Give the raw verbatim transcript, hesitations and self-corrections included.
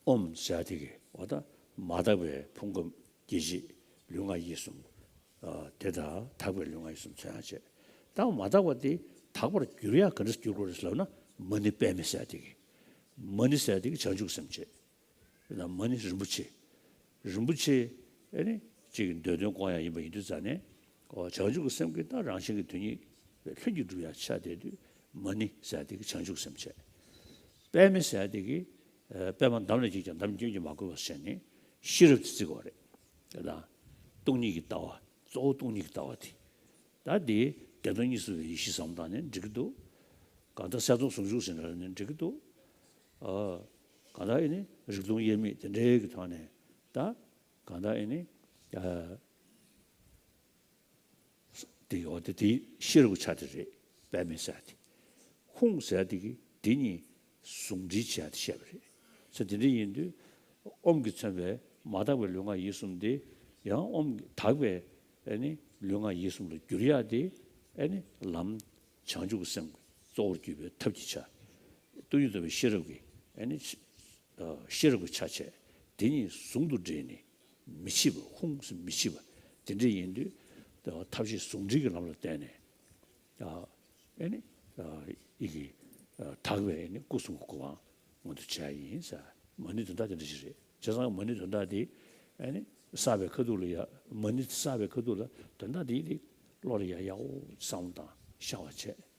ཨོཾ་ཟེར་དེ་གི་འོ་ད་མ་དག་པའི་ཕུང་ཁམས་སྐྱེ་མཆེད་ལུས་ངག་ཡིད་གསུམ། ཨ་དེ་དང་དག་པའི་ལུས་ངག་ཡིད་གསུམ་ཚོལ་ཡང་བྱེད། ད་མ་དག་པ་དེ་དག་པར་འགྱུར་ཡ་ག་འདྲ་འགྱུར་དགོས་རེད་ལབ་ན། མ་ཎི་པདྨེ་ཟེར་དེ་གི། མ་ཎི་ཟེར་དེ་གི་བྱང་ཆུབ་སེམས་བྱེད། ཡང་ན་མ་ཎི་རིན་པོ་ཆེ། རིན་པོ་ཆེ་ཨེ་ནི་གཅིག་གི་འདོད་དོན་སྐོང་ཡ་ཡིན་པ་ཡིན་དུས་ཙང་ནས། ཨོ་བྱང་ཆུབ་ཀྱི་སེམས་ཀྱི་ད་རང་བཞིན་གྱི་དོན་གཉིས་ལྷུན་གྱིས་གྲུབ་ཡ་ཆགས་བསྡད་དུས། མ་ཎི་ཟེར་དེ་གི་བྱང་ཆུབ་སེམས་བྱེད། པདྨེ་ཟེར་དེ་གི་ཨ་པདྨ་འདམ་ལས་སྐྱེས་ཀྱང་འདམ་སྐྱོན་གྱིས་མ་གོས་པ་ཟེར་ནས་ཤེས་རབ་དེ་བརྩི་དགོས་རེད། དེ་དང་སྟོང་ཉིད་ཀྱི་ལྟ་བ། གཙོ་བོ་སྟོང་ཉིད་ཀྱི་ལྟ་བ་དེ། ད་དེ་བདེ་སྟོང་གཉིས་སུ་མེད་པའི་ཡེ་ཤེས་བསམ་བློ་བཏང་ནས་འགྲིག་གི་འདུག་གང་ལྟར་གསལ་སྟོང་ཟུང་འཇུག་ཟེར་ནས་འགྲིག་གི་འདུག་ཨ་གང་ལྟར་ཨེ་ནི་རིག་སྟོང་དབྱེར་མེད་དེ་འདྲའི་གི་ཐོག་ནས། ད་གང་ལྟར་ཨེ་ནི་ཨ་དེ་འོ་དེ་དེ་ཤེས་རབ་ཀྱི་ཆ་དེ་རེད། པདྨེ་ཟེར་དེ། ཧཱུྃ་ཟེར་དེ་གི་དེ་གཉིས་ཟུང་འབྲེལ་བྱས་ཏེ་བཤད་པ་རེད། ས་དེ་འདྲ་ཡིན་དུས་ཨོཾ་གྱིས་མཚོན་པའི་མ་དག་པའི་ལུས་ངག་ཡིད་གསུམ་དེ་ཡང་ཨོཾ་གྱིས་དག་པའི་ཨེ་ནི་ལུས་ངག་ཡིད་གསུམ་ལ་བསྒྱུར་ཡག་དེ་ཨེ་ནི་ལམ་བྱང་ཆུབ་ཀྱི་སེམས་ཀྱི་གཙོ་བོར་གྱུར་པའི་ཐབས་ཀྱི་ཆ། སྟོང་ཉིད་རྟོགས་པའི་ཤེས་རབ་ཀྱི་ཨེ་ནི་ཤེས་རབ་ཀྱི་ཆ་བྱས། དེ་གཉིས་ཟུང་དུ་འབྲེལ་ནས་མི་ཕྱེད་པ། ཧཱུྃ་ཟེར་མི་ཕྱེད་པ་དེ་འདྲ་ཡིན་དུས། ཐབས་ཤེས་ཟུང་འབྲེལ་གྱི་ལམ་ལ་བརྟེན་ནས། ཨ་ཨེ་ནི་ཨ་ཡི་གེ་ཨ་དག་པའི་ཨེ་ནི་སྐུ་གསུམ་གྱི་གོ་འཕང་མངོན་དུ་བྱས་ཡིན་ཟེར། མ་ཎི་དོན་དག་དེ་འདྲ་ཞིག་རེད། བྱས་ཙང་མ་ཎི་དོན་དག་དེ་ཨེ་ནི་བསགས་པའི་ཁ་ཐུག་ལ་ཡ། མ་ཎི་བསགས་པའི་ཁ་ཐུག་ལ་དོན་དག་དེ་དེ་བློ་ལ་ཡ་ཡག་པོ་བསམ་བློ་བཏང་ཤར་བ་བྱས།